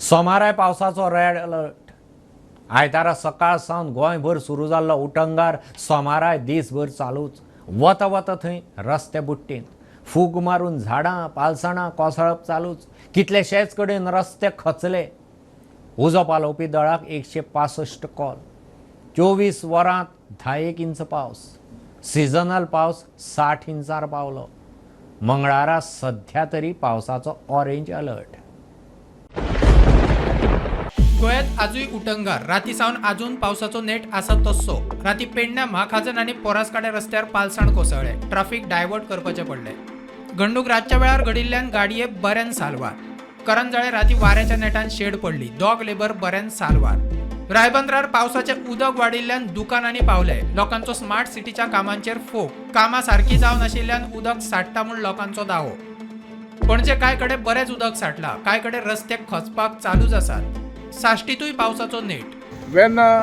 सोमाराय पावसाचो red alert. आयतारा सकाळ सावन गोंयभर सुरू जाल्लो उटंगार सोमाराय दीसभर चालूच. वता वता थंय रस्ते बुट्टींत फूग मारून झाडां पालसणां कोसळप चालूच. कितलेशेच कडेन रस्ते खचले. उजो पालोवपी दळाक 165 कॉल. 24 वरांत 10 इंच पावस. सिजनल पावस 60 इंचार पावलो. मंगळारा सध्या तरी पावसाचो ऑरेंज अलर्ट. गोंयांत आजूय उटंगार. राती सावन आजून पावसाचो नेट आसा तस्सो. राती पेडण्या म्हाखाजन आनी पोरासकाडे रस्त्यार पालसाण कोसळ्ळे. ट्राफिक डायवर्ट करपाचें पडलें. घडणूक रातच्या वेळार घडिल्ल्यान गाडये बऱ्यान साल्वार. करंजाळे राती वाऱ्याच्या नेटान शेड पडली. दोग लेबर बऱ्यान साल्वार. रायबंदरार पावसाचें उदक वाडिल्ल्यान दुकानांनी पावले. लोकांचो स्मार्ट सिटीच्या कामांचेर फोग. कामां सारकी जावनाशिल्ल्यान उदक साठता म्हूण लोकांचो दावो. पणजे कांय कडेन बरेंच उदक साठलां. कांय कडेन रस्ते खचपाक चालूच आसात. साश्टीतूय पावसाचो नेट. वेर्ना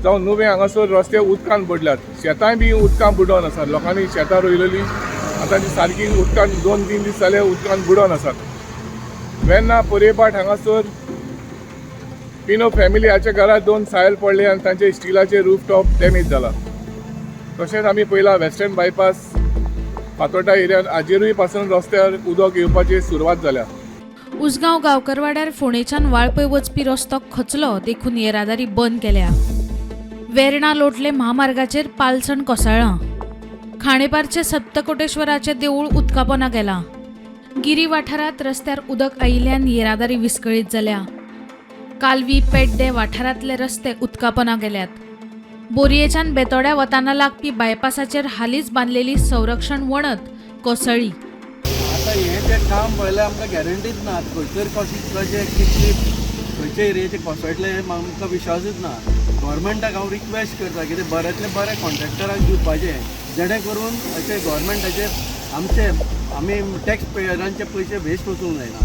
जावं नुवें हांगासर रस्ते उदकान बुडल्यात. शेतांय बी उदकान बुडोवन आसात. लोकांनी शेतां रोयलेली आतां ती सारकी उदकान 2-3 दीस जाले उदकान बुडोवन आसात. वेर्ना पुरेपाट हांगासर पिनो फॅमिली हाच्या घरात 2 सायल पडले आनी तांचे स्टिलाचे रूफ टॉप डॅमेज जाला. तशेंच आमी पळयला वेस्टर्न बायपास फातोर्डा एरियान हाजेरूय पासून रस्त्यार उदक येवपाची सुरवात जाल्या. उसगांव गांवकरवाड्यार फोंडेच्यान वाळपय वचपी रस्तो खचलो देखून येरादारी बंद केल्या. वेर्णा लोटले म्हामार्गाचेर पालसण कोसळ्ळां. खाणेपारचे सप्तकोटेश्वराचें देवूळ उदकापोना गेलां. गिरी वाठारांत रस्त्यार उदक आयिल्ल्यान येरादारी विस्कळीत जाल्या. कालवी पेड्डे वाठारांतले रस्ते उदकापोना गेल्यात. बोरयेच्यान बेतोड्या वताना लागपी बायपासाचेर हालींच बांदलेली संरक्षण वणत कोसळ्ळी. आतां हें जें काम पळयल्यार आमकां गॅरंटीच ना खंयसर कशें कशें कितली खंयच्या एरियेचें कोसळटलें हें आमकां विश्वासूच ना. गव्हर्मेंटाक हांव रिक्वेस्ट करता कितें बऱ्यांतलें बरें कॉन्ट्रॅक्टराक दिवपाचें, जेणे करून अशें गव्हर्मेंटाचे आमचे आमी टॅक्स पेयरांचे पयशे वेस्ट वचूंक जायना.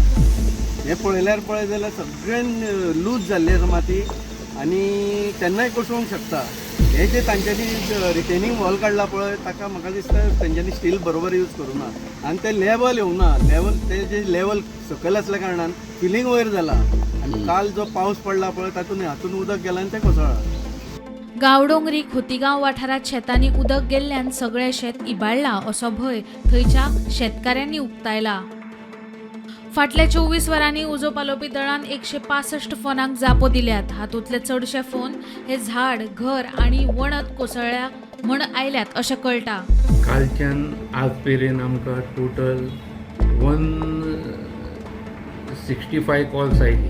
हें पळयल्यार पळयत जाल्यार सगळें लूज जाल्ली आसा माती आनी केन्नाय कोसळूंक शकता. हें जें तांच्यांनी रिटेनींग वॉल काडला पळय, ताका म्हाका दिसता तेंच्यांनी स्टील बरोबर यूज करूं ना आनी तें लेवल येवना. लेवल तें जें लेवल सकयल आसल्या कारणान फिलींग वयर जाला आनी काल जो पावस पडला पळय तातूंत हातून उदक गेलां आनी तें कोसळ्ळां. गांवडोंगरी खोतीगांव वाठारांत शेतांनी उदक गेल्ल्यान सगळें शेत इबाडलां असो भंय थंयच्या शेतकाऱ्यांनी उक्तायला. फाटल्या 24 वरांनी उजो पालोवपी दळान 165 फोनांक जापो दिल्यात. हातूंतले चडशे फोन हे झाड, घर आनी वणत कोसळ्ळ्या म्हण आयल्यात अशें कळटा. कालच्यान आज मेरेन आमकां टोटल 165 कॉल्स आयली.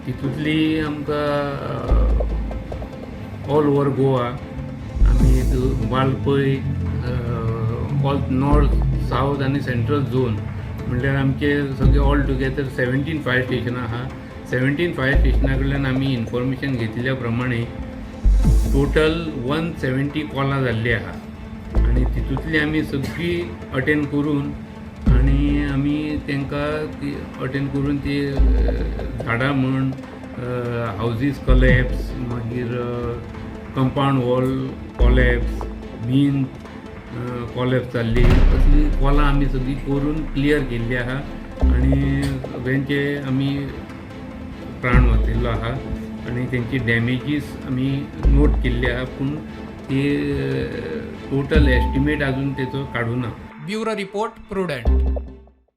तितूंतली आमकां ऑल ओवर गोवा आमी वाळपय, ऑल नॉर्थ, सावथ आनी सेंट्रल झोन म्हणल्यार आमचे सगळे ऑल टुगेदर 17 फायर स्टेशनां आहा. 17 फायर स्टेशना कडल्यान आमी इन्फॉर्मेशन घेतिल्ल्या प्रमाणे टोटल 170 कॉलां जाल्लीं आहा आनी तितूंतली आमी सगळीं अटेंड करून आनी आमी तांकां ती अटेंड करून ती झाडां म्हण, हावजीस कॉलॅप्स, मागीर कंपावंड वॉल कॉलॅप्स, बीन कॉलॅप्स जाल्ली, असली कॉलां आमी सगळीं करून क्लियर केल्ली आहा आनी सगळ्यांचे आमी प्राण वाचयल्लो आहा आनी तेंची डॅमेजीस आमी नोट केल्ली आहा, पूण ती टोटल एस्टिमेट अजून तेचो काडूना. Bureau report, Prudent.